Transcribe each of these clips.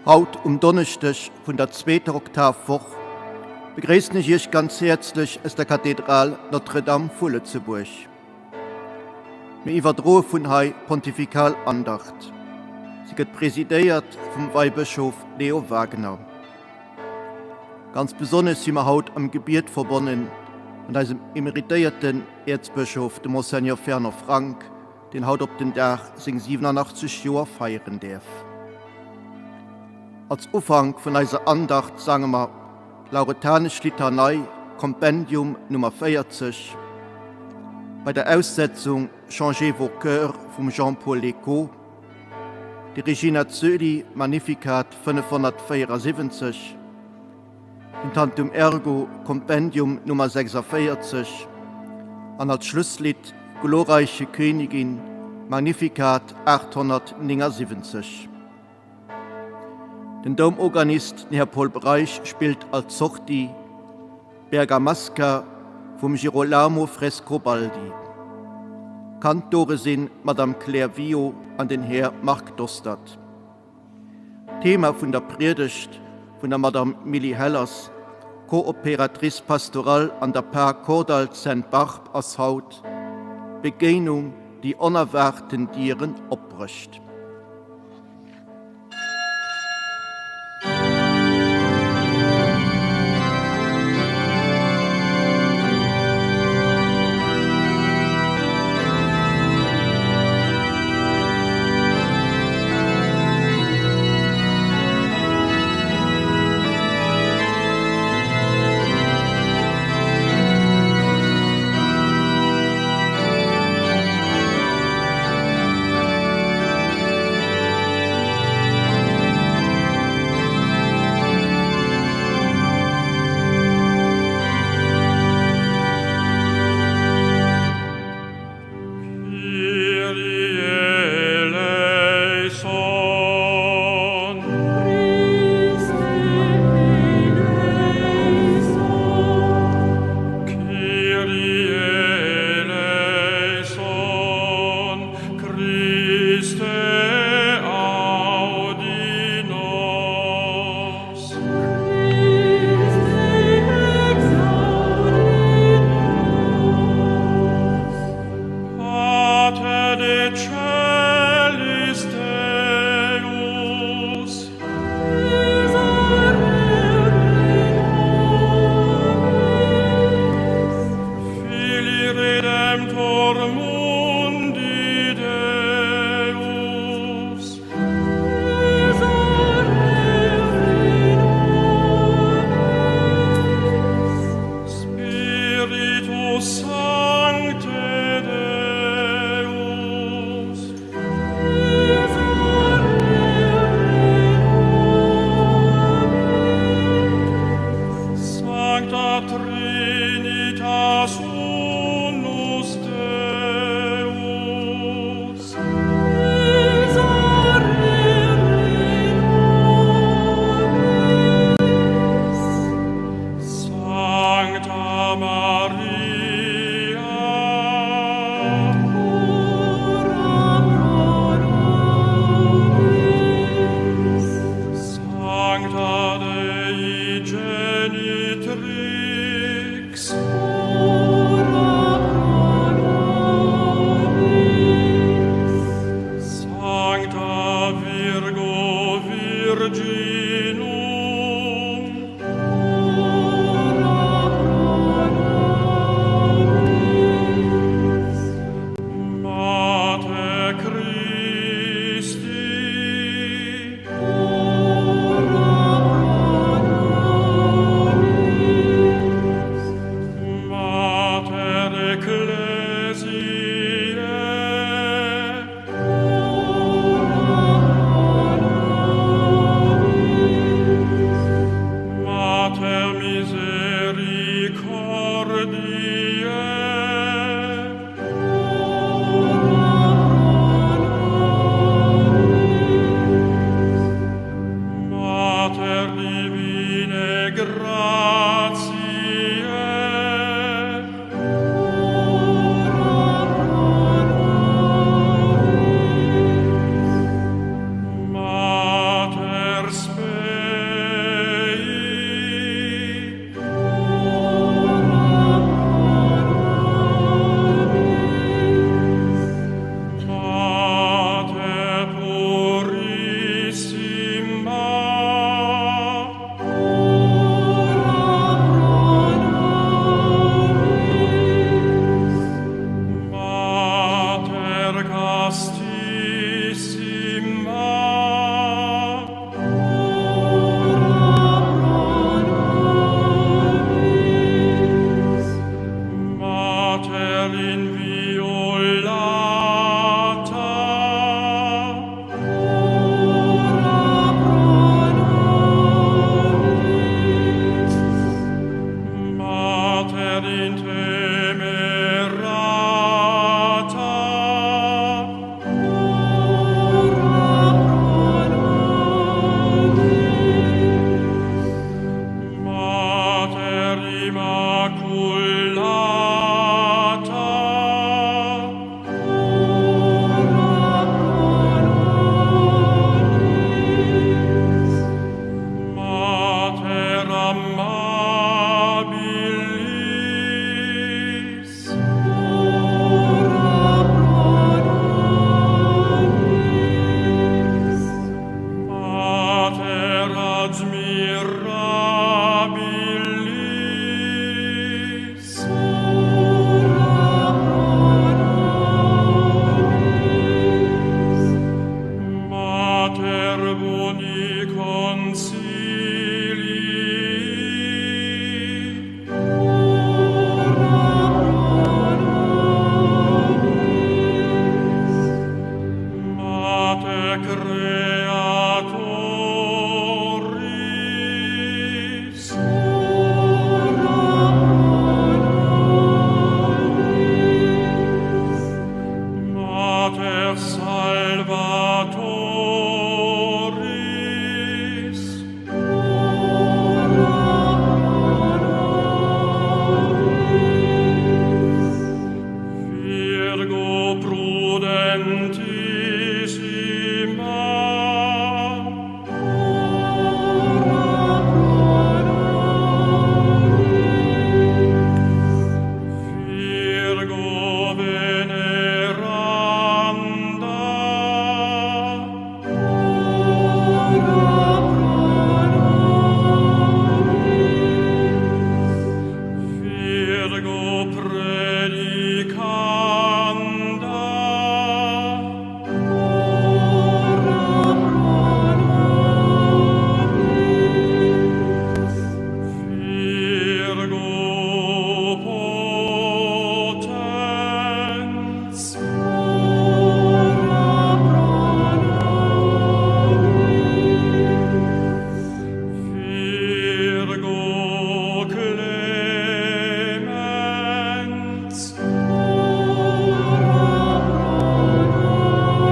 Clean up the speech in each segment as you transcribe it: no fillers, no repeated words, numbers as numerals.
Haut um Donneschdeg vun der zweeter Oktavwoch begréissen ech Iech ganz häerzlech aus der Kathedral Notre-Dame vu Lëtzebuerg. Mir iwwerdroe vun hei d'Pontifikal Andacht. Si gëtt presidéiert vum Weibëschof Leo Wagener. Ganz besonnesch si mer haut am Gebiet verbonne mat eisem emeritéierten Äerzbëschof, dem Monseigneur Fernand Frank, deen haut op den Dag seng 87 Joer feieren däerf. Als Ufank vun eiser Andacht sange mer d'Lauretanesch Litanei, Kompendium Nummer 40, bei der Aussetzung Changez vos cœurs vum Jean-Paul Lécaut, de Regina Coeli Magnificat 574, den Tantum Ergo Kompendium Nummer 46 an als Schlusslidd Glorreiche Königin Magnificat 879. Den Doumorganist, den Här Paul Breisch, spillt als Sortie Bergamasca vum Girolamo Frescobaldi. Kantore sinn d'Madame Claire Wio an den Här Marc Dostert. D'Thema vun der Priedegt vun der Madame Milly Hellers, Coopératrice pastorale an der Par Kordall Sainte-Barbe ass haut, Begéinung, déi onerwaarten Dieren opbrécht. Mater inviolata. Ora pro nobis. Mater intemerata. Ora pro nobis. Mater immaculata. Ora pro nobis. Mater amabilis. Ora pro nobis. Mater admirabilis. Ora pro nobis. Mater boni consilii. Ora pro nobis. Mater creatoris. Ora pro nobis. Mater salvatoris. Ora pro nobis. Virgo prudentissima. Ora pro nobis. Virgo veneranda. Ora pro nobis. Virgo predicanda. Ora pro nobis. Virgo potens. Ora pro nobis. Virgo clemens. Ora pro nobis.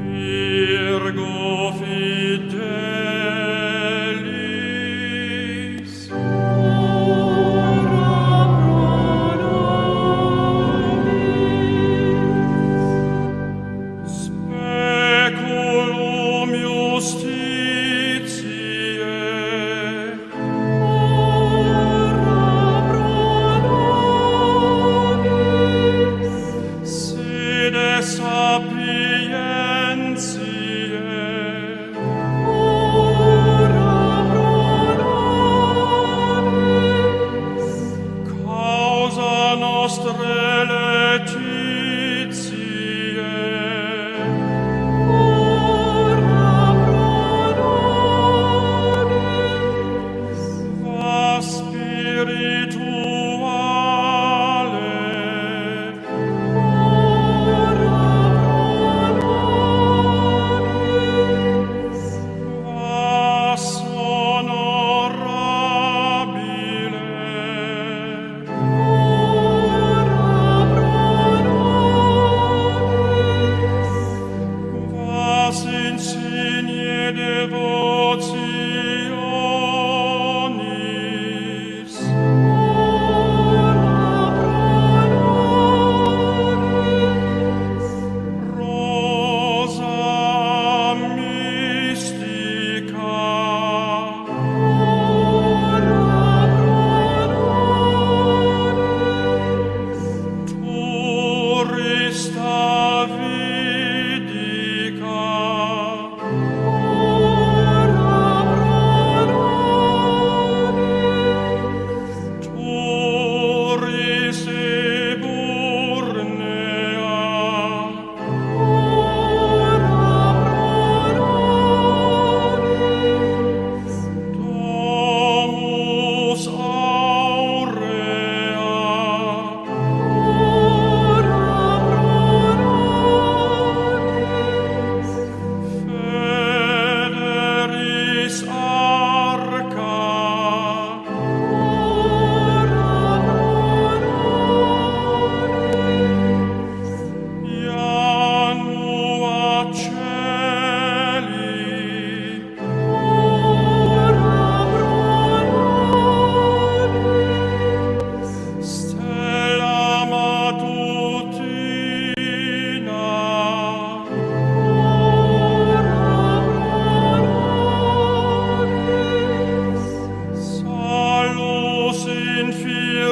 Virgo fidelis. Ora pro nobis. Speculum justitiae. Ora pro nobis. Sine sapientiae. Ora pro nobis. Causa nostrae laetitiae. Ora pro nobis. Va spirituale. Ora pro nobis. Va honorabile. Ora pro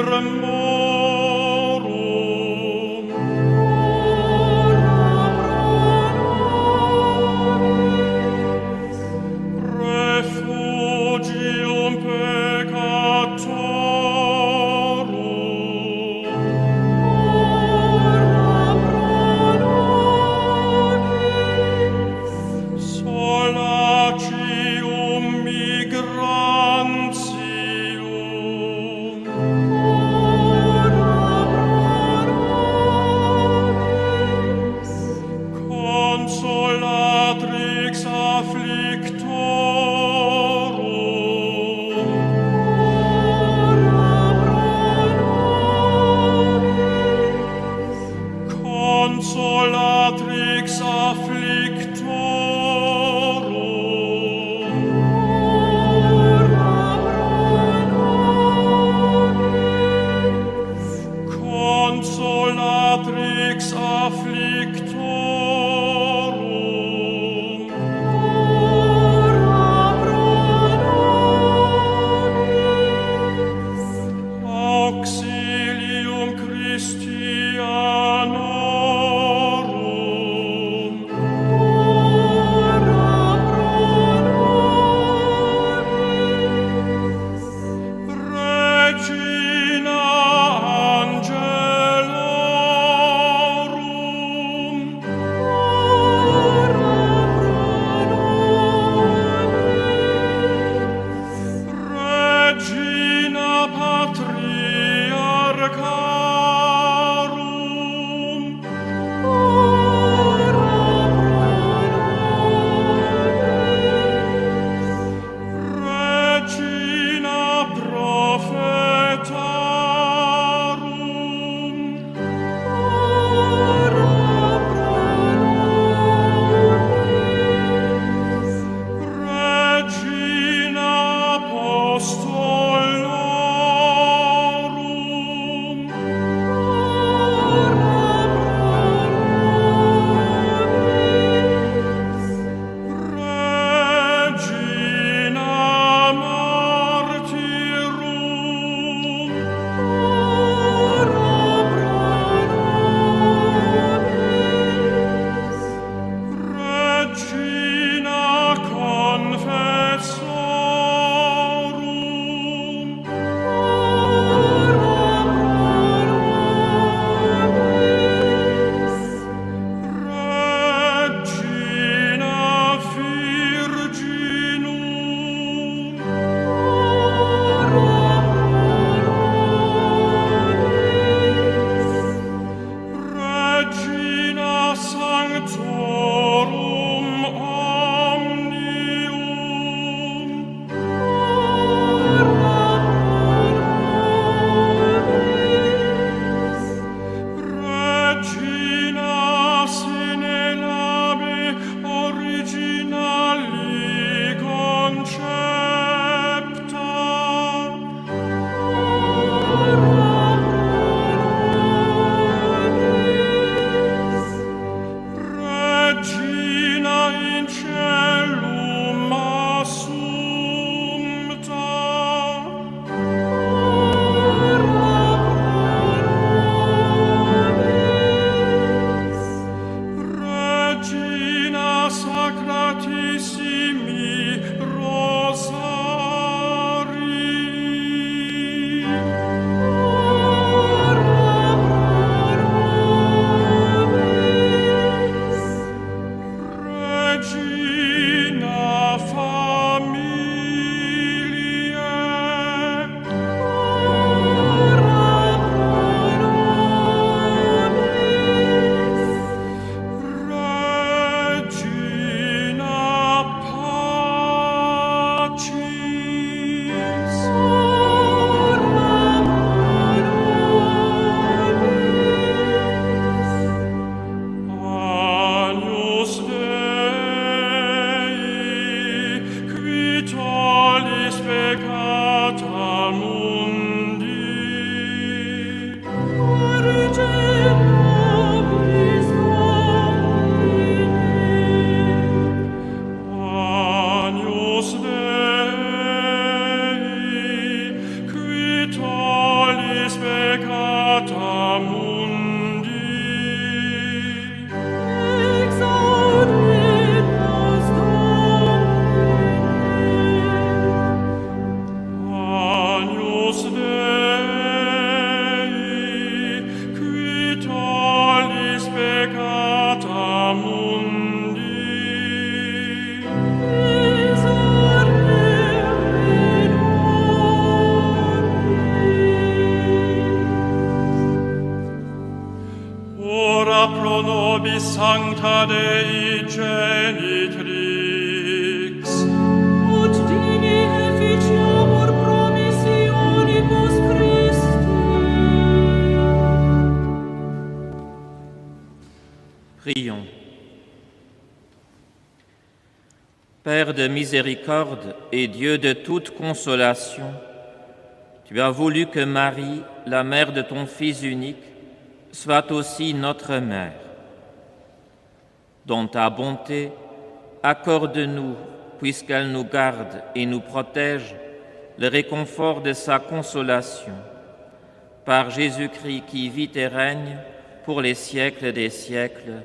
Firmorum. Ora pro nobis. Refugium peccatorum. Ora pro nobis. Solacium migrantium. Ora pro nobis. Consolatrix afflictorum. Ora pro nobis. Consolatrix afflictorum. Ora pro nobis. Consolatrix afflictorum. Ora pro nobis. Auxilium Christianorum. Ora pro nobis. Regina Angelorum. Ora pro nobis. Regina Patriarcharum. Ora pro nobis. Regina Prophetarum. Ora pro nobis. Regina Apostolorum. Ora pro nobis. Regina Martyrum. Ora pro nobis. Regina Confessorum. Ora pro nobis. Regina Virginum. Ora pro nobis. Regina Sanctorum Omnium. Ora pro nobis. Regina sine labe originali concepta. Ora pro nobis. Regina in caelum assumpta. Ora pro nobis. Regina sacratissimi Rosarii. Ora pro nobis. Regina familiae. Ora pro nobis. Regina pacis. Ora pro nobis. Agnus Dei, qui tollis peccata mundi. Orge nobis Domine. Agnus Dei, qui tollis tollis peccata mundi. Exaudi nos Domine. Agnus Dei, qui tollis peccata mundi. Miserere nobis. Ora pro nobis sancta Dei genitrix. Ut digni efficiamur promissionibus Christi. Prions. Père de miséricorde et Dieu de toute consolation, tu as voulu que Marie, la mère de ton Fils unique, soit aussi notre mère. Dans ta bonté, accorde-nous, puisqu'elle nous garde et nous protège, le réconfort de sa consolation. Par Jésus-Christ qui vit et règne pour les siècles des siècles.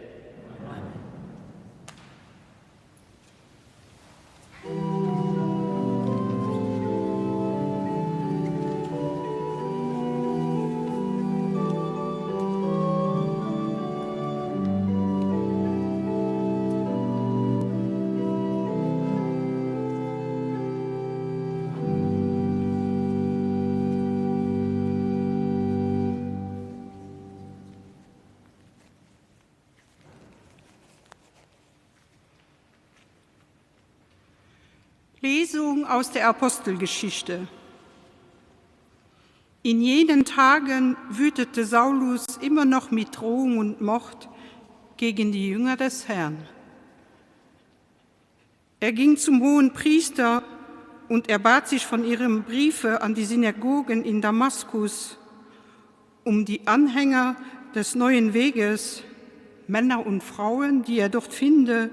Lesung aus der Apostelgeschichte. In jenen Tagen wütete Saulus immer noch mit Drohung und Mord gegen die Jünger des Herrn. Er ging zum hohen Priester und erbat sich von ihrem Briefe an die Synagogen in Damaskus, um die Anhänger des neuen Weges, Männer und Frauen, die er dort finde,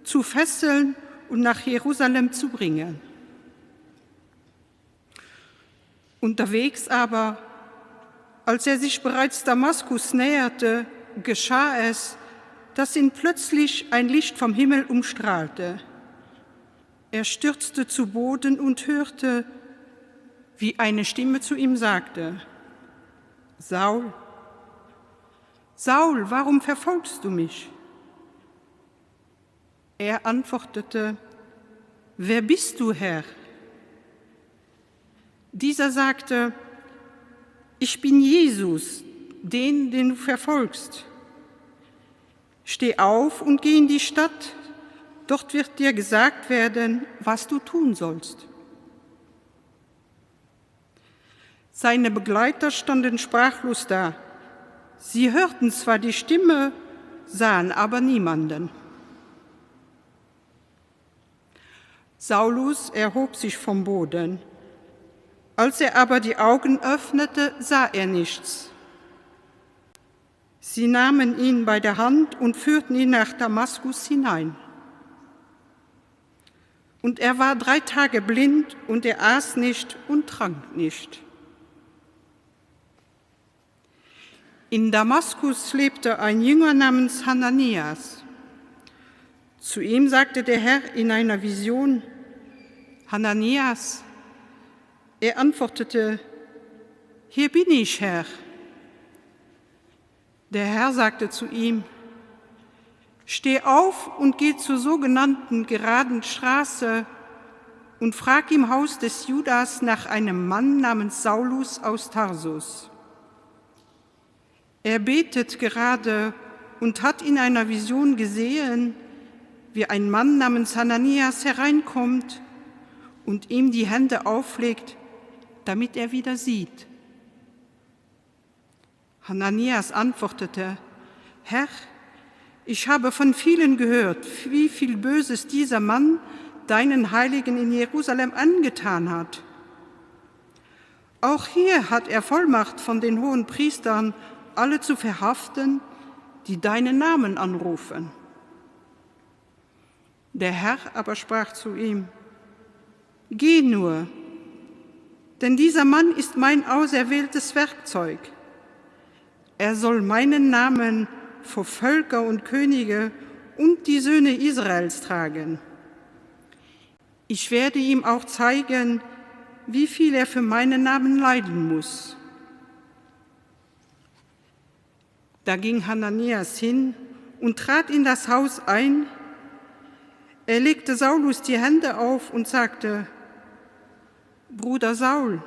zu fesseln und nach Jerusalem zu bringen. Unterwegs aber, als er sich bereits Damaskus näherte, geschah es, dass ihn plötzlich ein Licht vom Himmel umstrahlte. Er stürzte zu Boden und hörte, wie eine Stimme zu ihm sagte: Saul, Saul, warum verfolgst du mich? Er antwortete: Wer bist du, Herr? Dieser sagte: Ich bin Jesus, den, den du verfolgst. Steh auf und geh in die Stadt, dort wird dir gesagt werden, was du tun sollst. Seine Begleiter standen sprachlos da. Sie hörten zwar die Stimme, sahen aber niemanden. Saulus erhob sich vom Boden. Als er aber die Augen öffnete, sah er nichts. Sie nahmen ihn bei der Hand und führten ihn nach Damaskus hinein. Und er war drei Tage blind und er aß nicht und trank nicht. In Damaskus lebte ein Jünger namens Hananias. Zu ihm sagte der Herr in einer Vision: Hananias. Er antwortete: Hier bin ich, Herr. Der Herr sagte zu ihm: Steh auf und geh zur sogenannten geraden Straße und frag im Haus des Judas nach einem Mann namens Saulus aus Tarsus. Er betet gerade und hat in einer Vision gesehen, wie ein Mann namens Hananias hereinkommt und ihm die Hände auflegt, damit er wieder sieht. Hananias antwortete: Herr, ich habe von vielen gehört, wie viel Böses dieser Mann deinen Heiligen in Jerusalem angetan hat. Auch hier hat er Vollmacht von den hohen Priestern, alle zu verhaften, die deinen Namen anrufen. Der Herr aber sprach zu ihm: Geh nur! Denn dieser Mann ist mein auserwähltes Werkzeug. Er soll meinen Namen vor Völker und Könige und die Söhne Israels tragen. Ich werde ihm auch zeigen, wie viel er für meinen Namen leiden muss. Da ging Hananias hin und trat in das Haus ein. Er legte Saulus die Hände auf und sagte: Bruder Saul,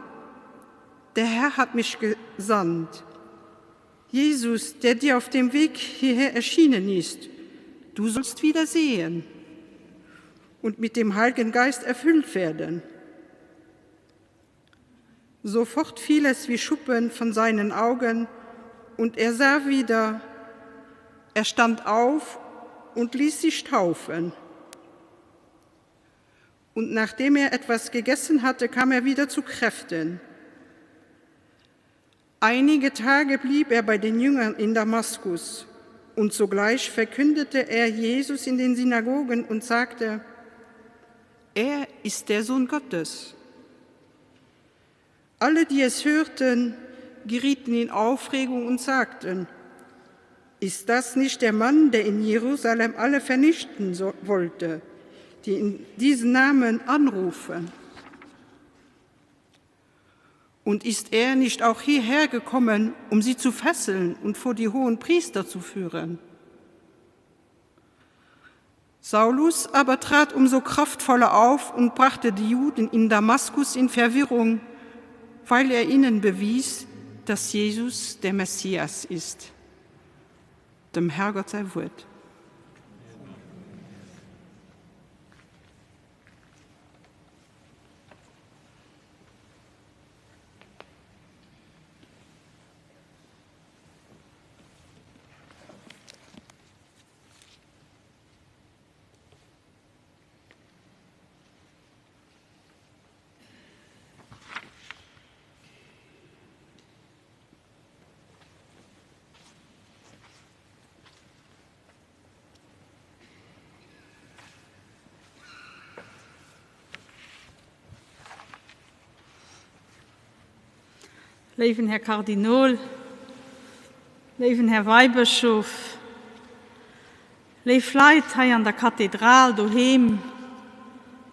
der Herr hat mich gesandt. Jesus, der dir auf dem Weg hierher erschienen ist, du sollst wieder sehen und mit dem Heiligen Geist erfüllt werden. Sofort fiel es wie Schuppen von seinen Augen und er sah wieder, er stand auf und ließ sich taufen. Und nachdem er etwas gegessen hatte, kam er wieder zu Kräften. Einige Tage blieb er bei den Jüngern in Damaskus, und sogleich verkündete er Jesus in den Synagogen und sagte: Er ist der Sohn Gottes. Alle, die es hörten, gerieten in Aufregung und sagten: Ist das nicht der Mann, der in Jerusalem alle vernichten wollte, die in diesen Namen anrufen? Und ist er nicht auch hierher gekommen, um sie zu fesseln und vor die hohen Priester zu führen? Saulus aber trat umso kraftvoller auf und brachte die Juden in Damaskus in Verwirrung, weil er ihnen bewies, dass Jesus der Messias ist. Dem Herrgott sei Wort. Léiwen Här Kardinol, léiwen Här Weibëschof, léif Leit hei an der Kathedral, doheem,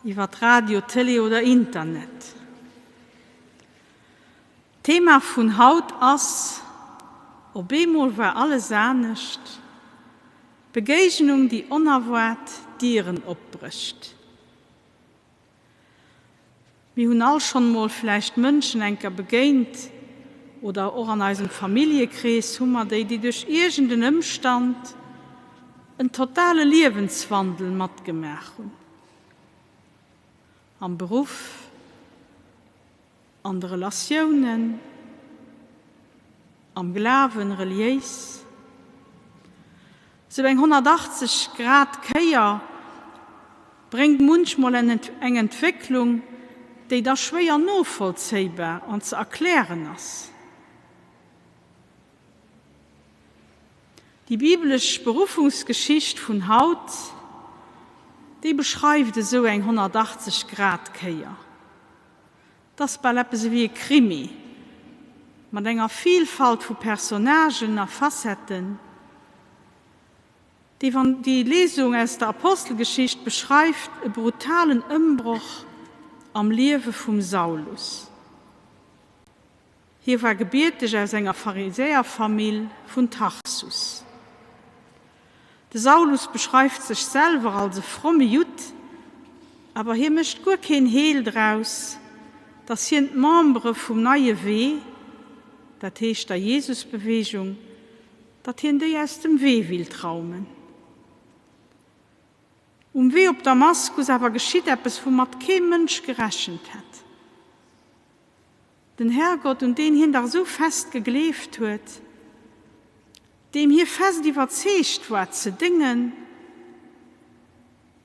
iwwer Radio, Télé oder Internet. D'Thema vun haut ass, Op eemol war alles anescht, Begéignung, déi onerwaart Dieren opbrécht. Mir hunn all schonn emol vläicht Mënschen enker begéint oder och an eisem Familljekrees hu mer déi, déi duerch iergend en Ëmstand en totale Liewenswandel matgemaach hunn. Am Beruff, an de Relatiounen, am Glawen, reliéis. Sou eng 180 Grad Kéier bréngt munchmol eng Entwécklung, déi da schwéier novollzéibar an ze erklären ass. Déi bibelesch Beruffungsgeschicht vun haut, déi beschreift esou eng 180 Grad Kéier. 't ass bal eppes ewéi e Krimi, mat enger Vielfalt vu Personnagen a Facetten, déi, wann déi Lesung aus der Apostelgeschicht beschreift e brutalen Ëmbroch am Liewe vum Saulus. Hie war gebierteg aus enger Pharisäerfamill vun Tarsus. De Saulus beschreift sech selwer als e fromme Judd, awer hie mécht guer keen Heel draus, datt hien d'Membere vum Neie Wee, dat heescht der Jesusbewegung, datt hien déi aus dem Wee willt raumen. Um Wee op Damaskus awer geschitt eppes, woumat kee Mënsch gerechent hätt. Den Herrgott, un deen hien dach esou fest gegleeft huet, deem hie fest iwwerzeegt war ze déngen,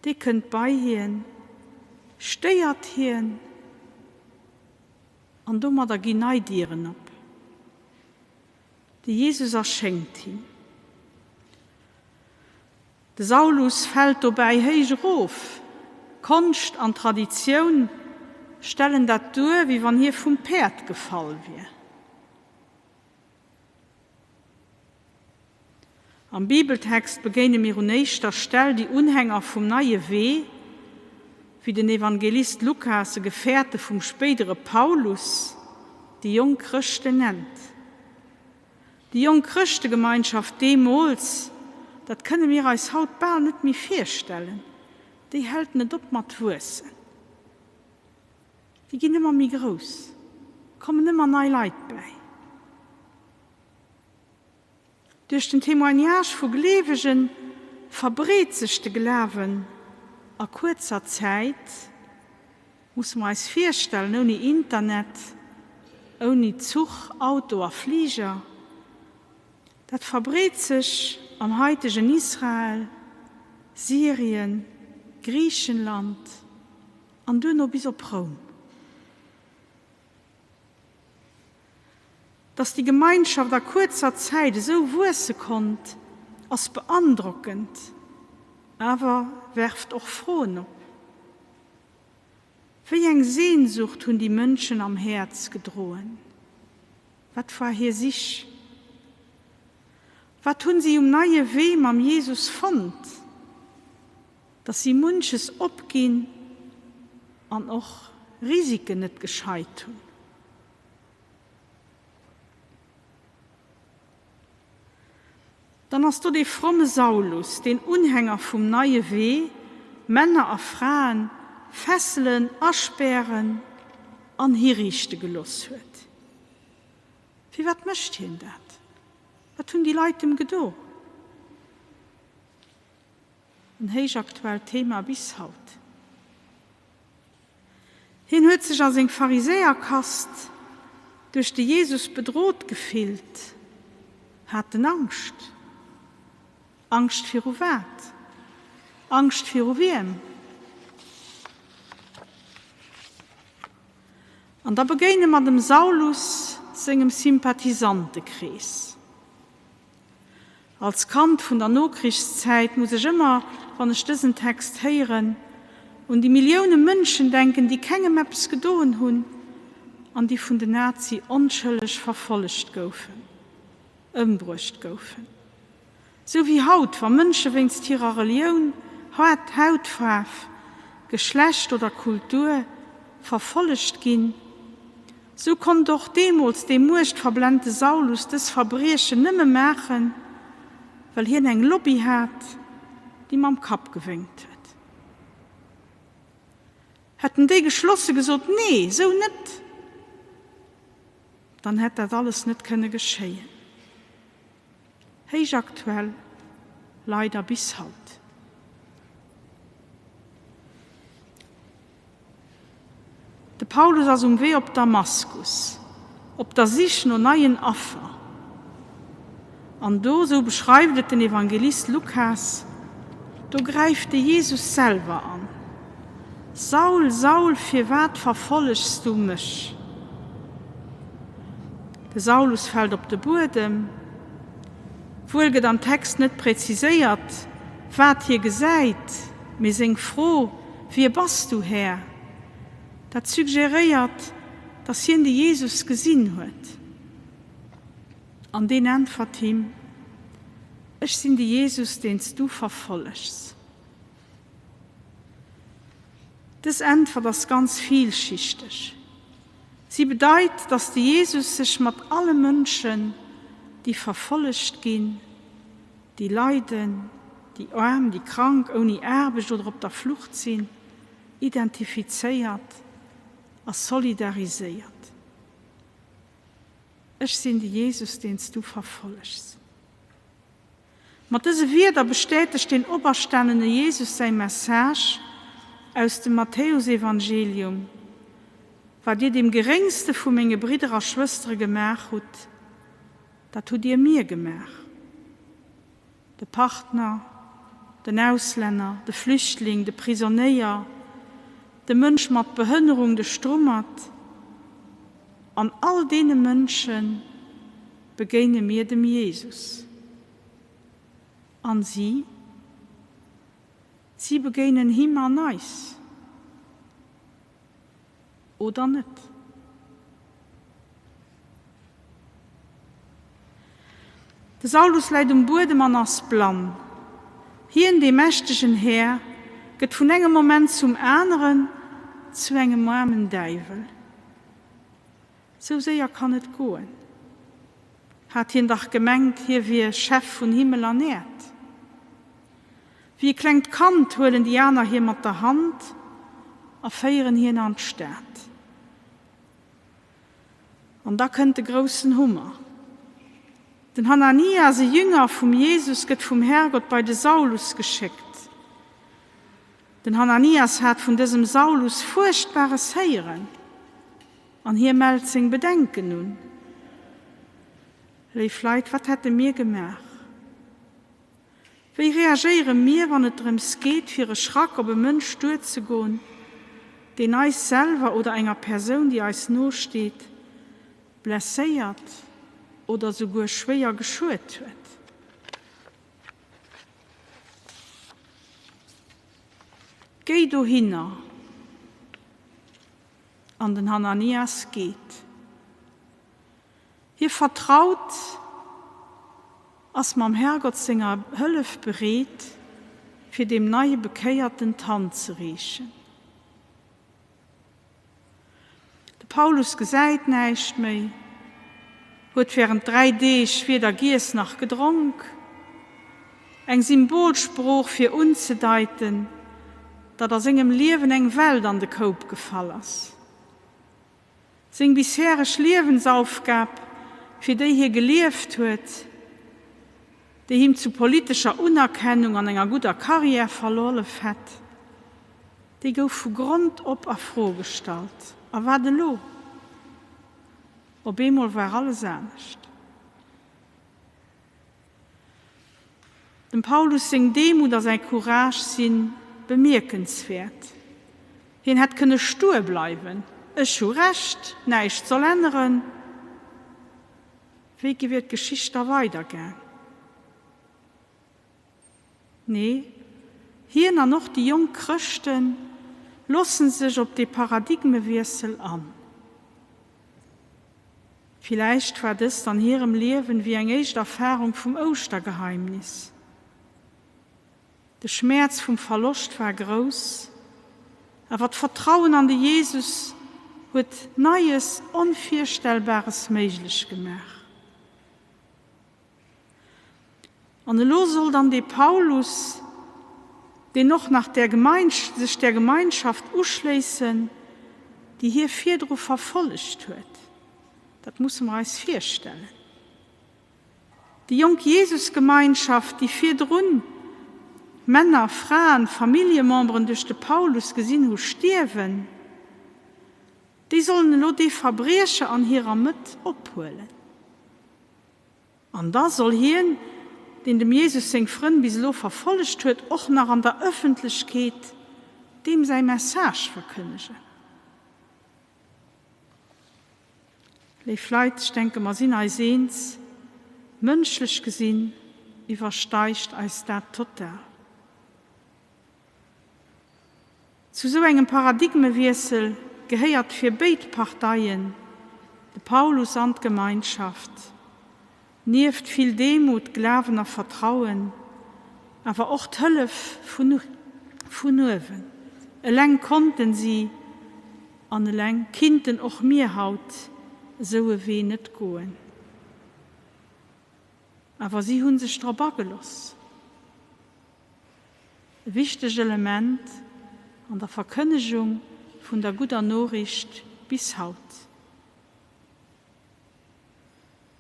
dee kënnt bei hien, stéiert hien an domadder ginn nei Dieren op. De Jesus erschéngt him. De Saulus fält dobäi héich erof. Konscht an Traditioun. stellen dat duer, wéi wann hie vum Päerd gefall wier. Am Bibeltext begéine mir un éischter Stell déi Unhänger vum neie Wee, wéi den Evangelist Lukas, e Gefährte vum spéidere Paulus, déi jonk Chrëschten nennt. Déi jonk Chrëschtegemeinschaft deemools, dat kënne mir eis haut bal net méi virstellen, déi hält net op mat wuessen. Déi ginn ëmmer méi grouss, kommen ëmmer nei Leit bäi. Duerch den Témoignage vu Gleewegen verbreet sech de Glawen a kuerzer Zäit, musse mer eis virstellen, ouni Internet, ouni Zuch, Auto a Fliger. Dat verbreet sech am haitegen Israel, Syrien, Griichenland an duerno bis op Roum. Dass déi Gemeinschaft a kuerzer Zäit esou wuesse konnt, ass beandrockend, awer werft och Froen op. Wéi eng Sehnsucht hunn déi Mënschen am Häerz gedroen? Wat war hir Sich? Wat hunn si um neie Wee mam Jesus fonnt, dass si munches opginn an och Risiken net gescheit hunn? Dann ass do dee fromme Saulus, deen Unhänger vum neie Wee, Männer a Fraen fesselen, aspären an hiriichte geloss huet. Firwat mécht hien dat? Wat hunn déi Leit em gedo? En héich aktuellt Thema bis haut. Hien huet sech a seng Pharisäerkast duerch de Jesus bedrot gefillt, hat en Angscht. Angscht viru wat? Angscht viru wiem? An da begéine mer dem Saulus sengem Sympathisantekrees. Als Kand vun der Nokrichszäit muss ech ëmmer, wann ech dësen Text héieren, un déi Millioune Mënschen denken, déi kengem eppes gedoen hunn an déi vun den Nazi onschëlleg verfollegt goufen, ëmbruecht goufen. Sou wéi haut, wa Mënsche wéinst hirer Relioun, Hautfaarf, Geschlecht oder Kultur verfollegt ginn. Sou konnt och deemools dee muechtverblennte Saulus dës Verbriechen nëmme maachen, well hien eng Lobby hat, déi mam Kapp gewénkt huet. Hätten déi geschlosse gesot, Nee, sou net! Dann hätt dat alles net kënne geschéien. Héich aktuell, leider bis haut. De Paulus ass um Wee op Damaskus, op der Sich no neien Affer. An do, sou beschreift et den Evangelist Lukas, do gräift de Jesus selwer an, Saul, Saul, firwat verfollegs du mech? De Saulus fält op de Buedem. Wuel gëtt am Text net präziséiert, wat hie gesäit, mee seng Fro, Wie bass du, Här? Dat suggeréiert, datt hien de Jesus gesinn huet. An deen äntwert him, Ech sinn de Jesus, deen s du verfollegs. Dës Äntwert ass ganz villschichteg. Si bedeit, datt de Jesus sech mat alle Mënschen, déi verfollegt ginn, déi leiden, déi aarm, déi krank, ouni Aarbecht oder op der Flucht sinn, identifizéiert a solidariséiert. Ech sinn de Jesus, deen s du verfollegs. Mat dëse Wierder bestätegt den operstanene Jesus säi Message aus dem Matthäusevangelium, Wat dir deem geréngste vu menge Bridder a Schwëstere gemaach hutt, dat hutt dir mir gemaach. De Partner, den Auslänner, de Flüchtling, de Prisonéier, de Mënsch mat Behënnerung, de Strummert, an all deene Mënsche begéine mir dem Jesus. An si? Si begéinen him an eis. Oder net? De Saulus läit um Buedem an ass blann. Hien, dee mächtegen Här, gëtt vun engem Moment zum aneren zu engem aarmen Däiwel. Sou séier kann et goen. Hat hien dach gemengt, hie wier Chef vun Himmel an Äerd. Wéi e klengt Kand huelen déi aner hie mat der Hand a féieren hien an d'Stad. An da kënnt de groussen Hummer. Den Hananias, e Jünger vum Jesus, gëtt vum Herrgott bei de Saulus geschéckt. Den Hananias hat vun dësem Saulus Fuerchtbares héieren an hie mellt seng Bedenken un. Léif Leit, wat hätte mir gemaach? Wéi reagéiere mir, wann et drëms geet, fir e Schrack op e Mënsch duerzegoen, deen eis selwer oder enger Persoun, déi eis nosteet, blesséiert oder souguer schwéier geschuet huet? Géi dohinner! An den Hananias geet. Hie vertraut, ass mam Herrgott senger Hëllef bereet, fir deem neie Bekéierten d'Hand ze reechen. De Paulus gesäit näischt méi, huet wärend 3 Deeg weder giess nach gedronk, eng Symbolsprooch fir unzedeiten, datt a sengem Liewen eng Welt an de Koup gefall ass. Seng bishereg Liewensaufgab, fir déi hie gelieft huet, déi him zu politescher Unerkennung an enger gudder Karriär verhollef hätt, déi gouf vu Grond op a Fro gestallt. A wat elo? Op eemol war alles anescht. Dem Paulus seng Demut a säi Courage si bemierkenswäert. Hien hätt kënne stuer bleiwen, Ech hu Recht, näischt soll änneren. Wéi wier d'Geschicht da weidergaang? Nee, hien an och déi jonk Chrëschte loosse sech op dee Paradigmewiessel an. Villäicht war dëst an hirem Liewen wéi eng éischt Erfarung vum Ouschtergeheimnis. De Schmäerz vum Verloscht war grouss, awer d'Vertrauen an de Jesus huet Neies, Onvirstellbares méiglech gemaach. An elo soll dann dee Paulus, deen och nach där sech där Gemeinschaft uschléissen, déi hie virdru verfollegt huet. Dat musse mer eis virstellen. Déi jonk Jesusgemeinschaft, déi virdrun Männer, Fraen, Familljememberen duerch de Paulus gesinn hu stierwen, déi sollen elo dee Verbriecher an hirer Mëtt ophuelen. An da soll hien, deen dem Jesus seng Frënn bis elo verfollegt huet, och nach an der Ëffentlechkeet deem säi Message verkënnegen. Léif Leit, ech denke mer sinn eis eens, mënschlech gesinn iwwersteigt eis dat total. Zu sou engem Paradigmewiessel gehéiert fir béid Parteien, de Paulus an d'Gemeinschaft, nieft vill Demut, Glawen a Vertrauen, awer och d'Hëllef vun uewen. Eleng konnten si an eleng kinnten och mir haut esou e Wee net goen. Awer si hu sech drop ageloss. E wichtegt Element an der Verkënnegung vun der gudder Noriicht bis haut.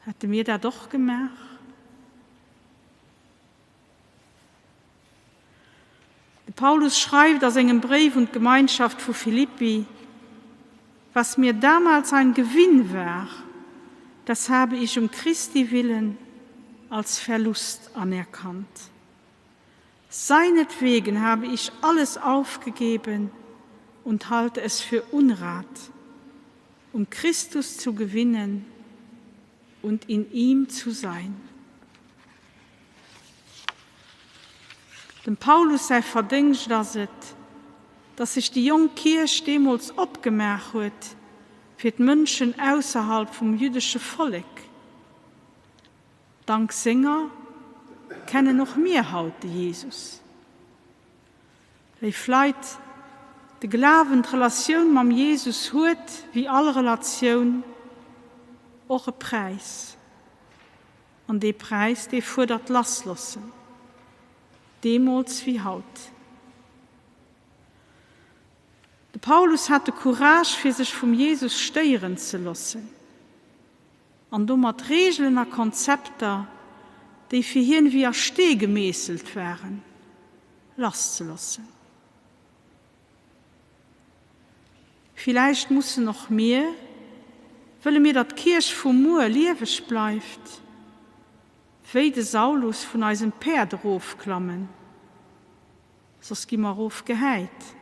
Hätte mir dat och gemaach? De Paulus schreift a sengem Bréif un d'Gemeinschaft vu Philippi, Was mir damals ein Gewinn war, das habe ich um Christi willen als Verlust anerkannt. Seinetwegen habe ich alles aufgegeben und halte es für Unrat, um Christus zu gewinnen und in ihm zu sein. Dem Paulus säi Verdéngscht ass et, datt sech déi jonk Kierch deemools opgemaach huet fir d'Mënschen ausserhalb vum jüddesche Vollek. Dank senger kennen och mir haut de Jesus. Léif Leit, de Glawen, d'Relatioun mam Jesus huet, wéi all Relatioun, och e Präis. An dee Präis, dee fuerdert Lassloossen, deemools wéi haut. De Paulus hat de Courage, fir sech vum Jesus stéieren ze loossen an domat Reegelen a Konzepter, déi fir hien wéi a Stee gemeesselt waren, lasszeloossen. Villäicht mussen och mir, wëlle mir, datt d'Kierch vu muer lieweg bleift, wéi de Saulus vun eisem Päerd erofklammen, soss gi mer erofgehäit.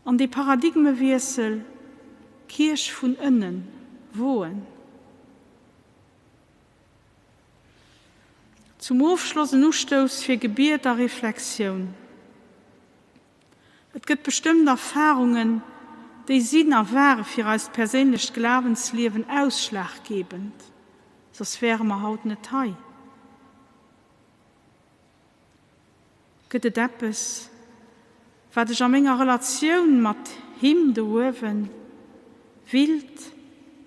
An dee Paradigmewiessel, Kierch vun ënnen, woen. Zum Ofschloss en Ustouss fir Gebiet a Reflexioun. Et gëtt bestëmmt Erfarungen, déi sinn a ware fir eist perséinlecht Glawensliewen ausschlaggebend, soss wäre mer haut net hei. Gëtt et eppes, wat ech a menger Relatioun mat him do uewen willt,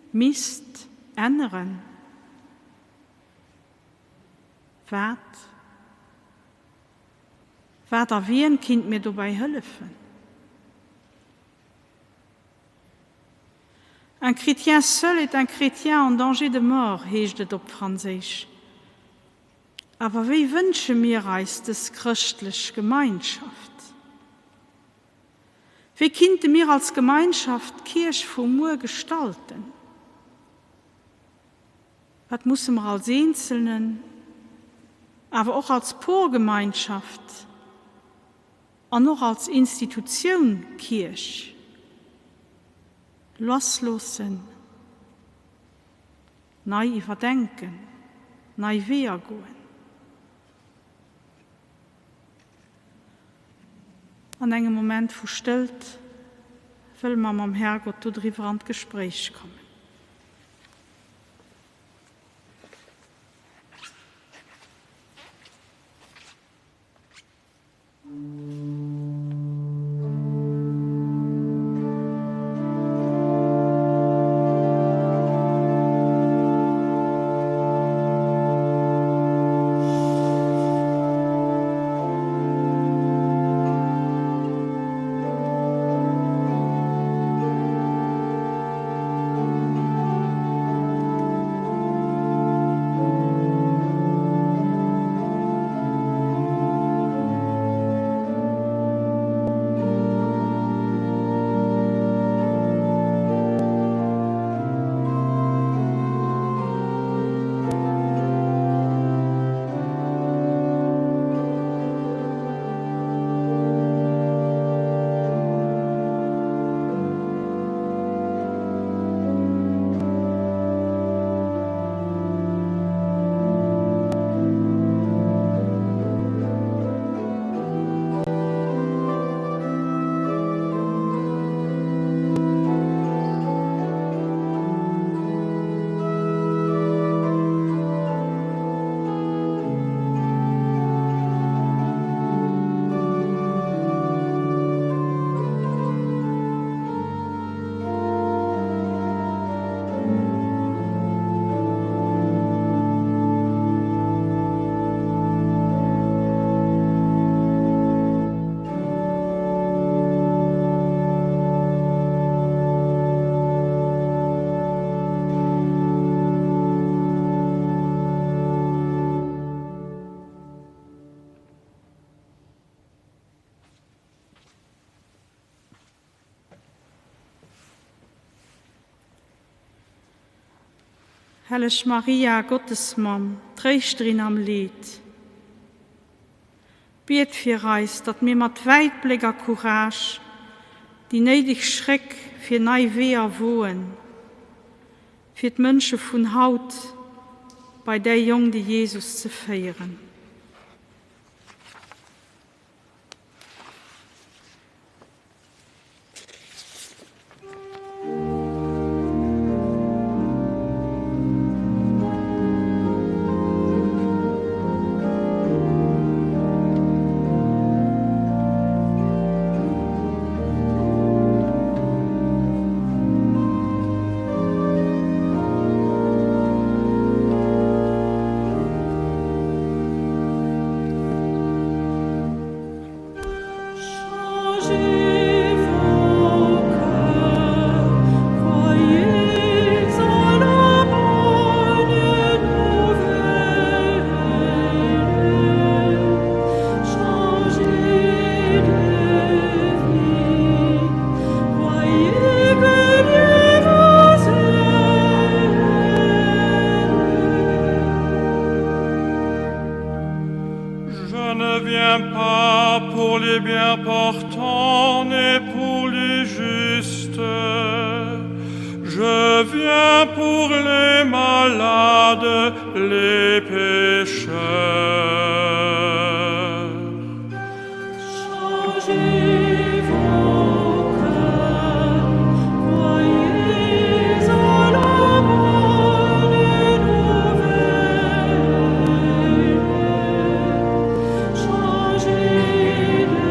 misst änneren? Wat? Wat a wien kinnt mir dobäi hëllefen? Un chrétien seul est un chrétien en danger de mort, heescht et op Franséisch. Awer wéi wënsche mir eis dës chrëschtlech Gemeinschaft? Wéi kinnte mir als Gemeinschaft d'Kierch vu muer gestalten? Wat musse mer als Eenzelnen, awer och als Porgemeinschaft an och als Institutioun Kierch lassloossen? Nei iwwerdenken, nei Weeër goen. An engem Moment vu Stëllt wëlle mer mam Herrgott dodriwwer an d'Gespréich kommen. Helleg Maria, Gottesmamm, Tréischterin am Leed, biet fir eis, datt mir mat Wäitbléck a Courage déi néideg Schréck fir nei Weeër woen, fir d'Mënsche vun haut bei däi Jong, de Jesus, ze féieren. viens pas pour les bien portants, mais pour les justes. Je viens pour les malades, les pécheurs. Changez vos cœurs, croyez à la bonne nouvelle. Changez de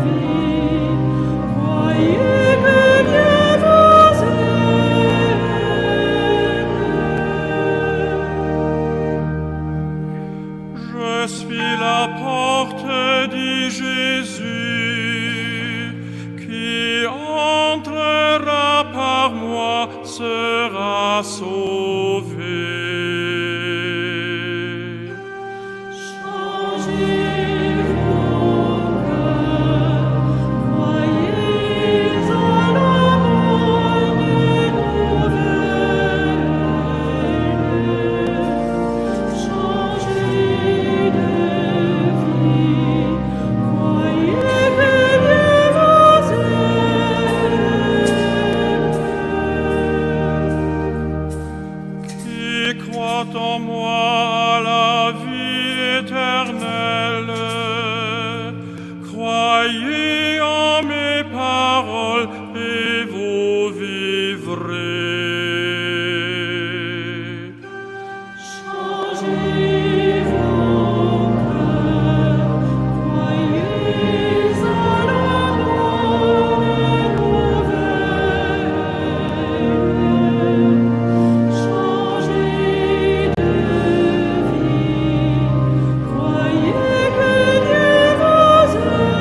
vie, croyez que Dieu vous aime. Je suis la porte, dit Jésus, qui entrera par moi sera sauvé. Changez vos cœurs, croyez à la bonne nouvelle. Changez de vie, croyez que Dieu vous aime. Qui croit en moi a la vie éternelle, croyez en mes paroles et vous vivrez. Changez vos cœurs, croyez à la bonne nouvelle. Changez de vie, croyez que Dieu vous aime.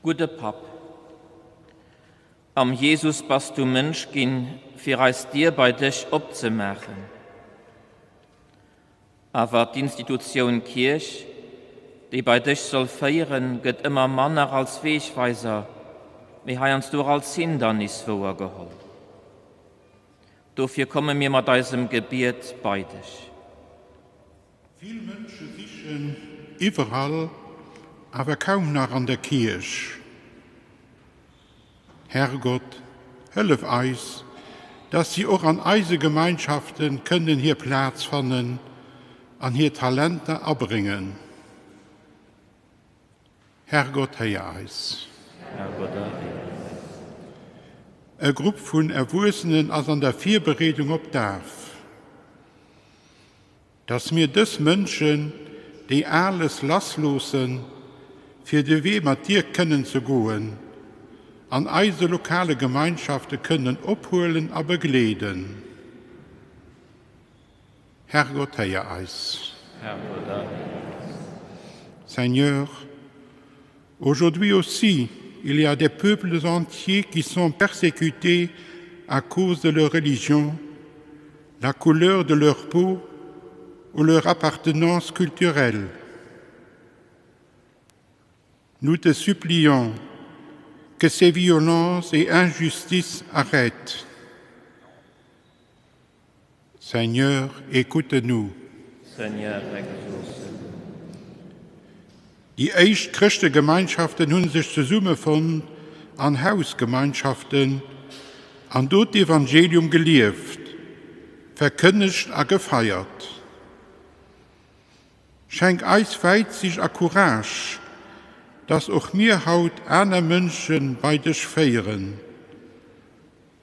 Gudde Papp, am Jesus bass du Mënsch ginn, fir eis d'Dier bei dech opzemaachen. Awer d'Institutioun Kierch, déi bei dech soll féieren, gëtt ëmmer manner als Wegweiser, mee heiansdo och als Hindernis wouergeholl. Dofir komme mir mat eisem Gebiet bei dech. Vill Mënsche sichen iwwerall, awer kaum nach an der Kierch. Herrgott, hëllef eis, dass si och an eise Gemeinschafte kënnen hir Plaz fannen an hir Talenter abréngen. Herrgott, héier eis. Herrgott, erhéier eis. E Grupp vun Erwuessenen ass an der Virbereedung op d'Daf. Dass mir dës Mënschen, déi Ales lassloossen, fir de Wee mat dir kënnen ze goen, an eise lokale Gemeinschafte kënnen ophuelen a begleeden. Herrgott, héier eis. Herrgott, erhéier eis. Seigneur, aujourd'hui aussi, il y a des peuples entiers qui sont persécutés à cause de leur religion, la couleur de leur peau ou leur appartenance culturelle. Nous te supplions que ces violences et injustices arrêtent. Seigneur, écoute-nous. Seigneur, exauce-nous. Déi éischt Chrëschtegemeinschaften hu sech zesummefonnt an Hausgemeinschaften an do d'Evangelium gelieft, verkënnegt a gefeiert. Schenk eis Wäitsicht a Courage, dass och mir haut aner Mënsche bei dech féieren,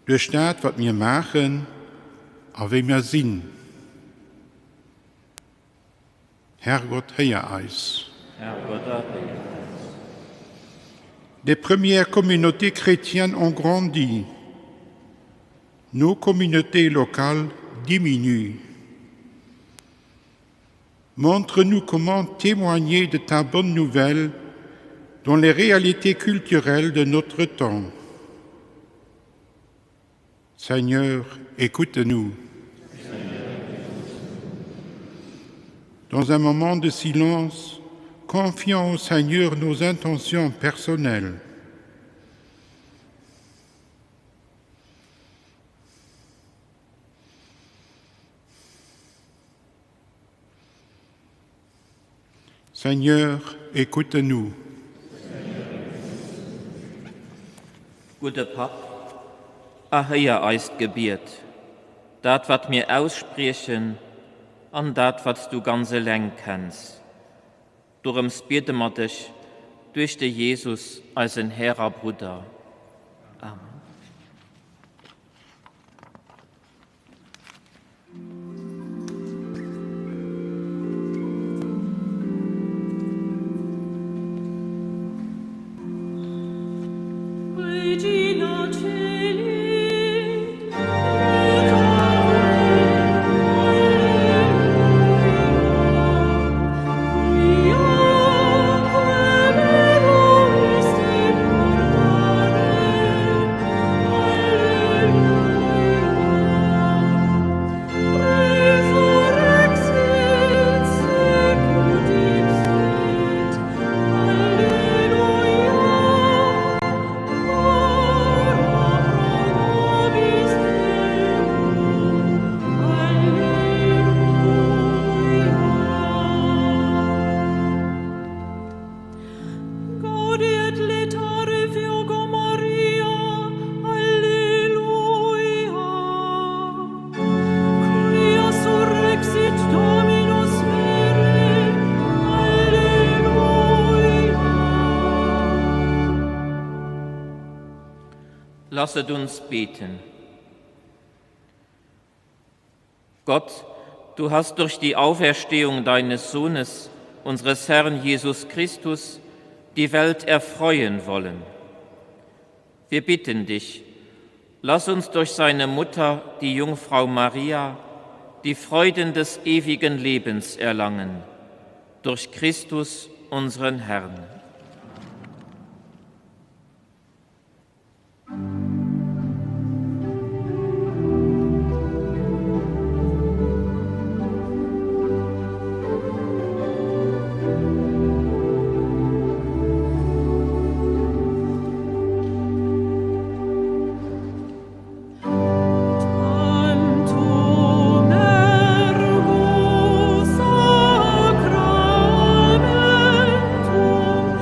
duerch dat wat mir maachen a wéi mir sinn. Herrgott, héier eis. Herrgott, erhéier eis. Des premières communautés chrétiennes ont grandi. Nos communautés locales diminuent. Montre-nous comment témoigner de ta bonne nouvelle dans les réalités culturelles de notre temps. Seigneur, écoute-nous. Dans un moment de silence, confions au Seigneur nos intentions personnelles. Seigneur, écoute-nous. Gudde Papp, erhéier eist Gebiet, dat wat mir ausspriechen an dat wat s du ganz eleng kenns. Dorëms biede mer dech duerch de Jesus, eisen Här a Brudder. Amen. Regina Coeli, Lasset uns beten. Gott, du hast durch die Auferstehung deines Sohnes, unseres Herrn Jesus Christus, die Welt erfreuen wollen. Wir bitten dich, lass uns durch seine Mutter, die Jungfrau Maria, die Freuden des ewigen Lebens erlangen, durch Christus, unseren Herrn. Tantum ergo sacramentum.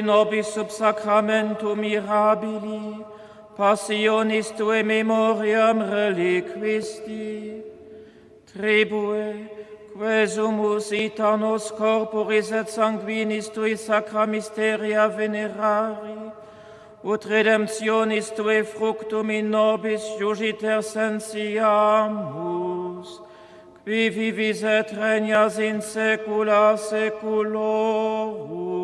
nobis sub sacramentum mirabili, passionis Tuae memoriam reliquisti. Tribue, quesumus ita nos corporis et sanguinis Tui sacra mysteria venerari, ut redemptionis Tuae fructum in nobis jugiter sensiamus, qui vivis et regnas in saecula saeculorum.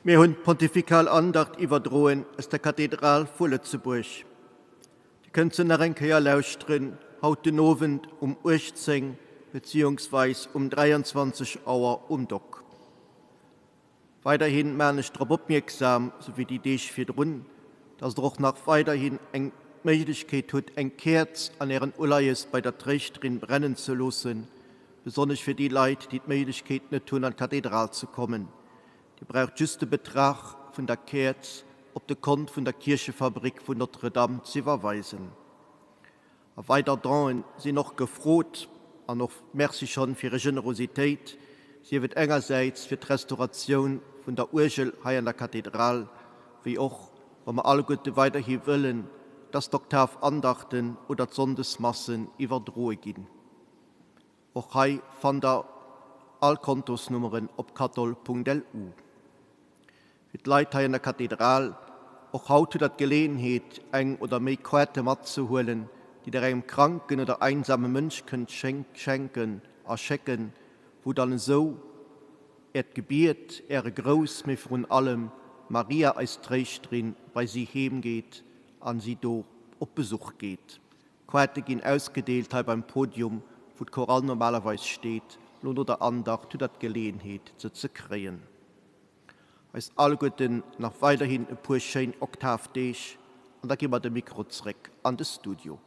Mir hunn d'Pontifikal Andacht iwwerdroen aus der Kathedral vu Lëtzebuerg. Dir kënnt se nach eng Kéier lauschteren haut den Owend um 18 beziehungsweis um 23 Auer um Dock. Weiderhin maan ech drop opmierksam, sou wéi déi Deeg virdrun, dass der och nach weiderhin eng d'Méiglechkeet hutt eng Käerz an ären Uleies bei der Tréischterin brennen ze loossen, besonnesch fir déi Leit, déi d'Méiglechkeet net hunn an d'Kathedral ze kommen. Dir braucht just de Betrag vun der Käerz op de Kont vun der Kierchefabrik vun Notre-Dame z'iwwerweisen. A weider Don'en sinn och gefrot. An och Merci schonn fir Är Generositéit, sief et engersäits fir d'Restauratioun vun der Uergel hei an der Kathedral, wéi och, wa mer alleguerte weiderhi wëllen, dass d'Oktavandachten oder d'Sonndesmassen iwwerdroe ginn. Och hei fannt der all Kontosnummeren op kathol.lu. Fir d'Leit hei an der Kathedral, och haut hutt der d'Geleeënheet eng oder méi Quête matzehuelen, déi der engem kranken oder einsame Mënsch kënnt schenken a schécken, wou dann esou äert Gebiet, äre Grouss, mee virun allem Maria, eis Tréischterin, bei si heem geet an si do op Besuch geet. D'Quête ginn ausgedeelt hei beim Podium, wou d'Chorale normalerweis steet. Lo no der Andacht hutt der d'Geleeënheet, se ze kréien. Eis alleguerten nach weiderhin e puer schéin Oktavdeeg an da gi mer de Mikro zréck an de Studio.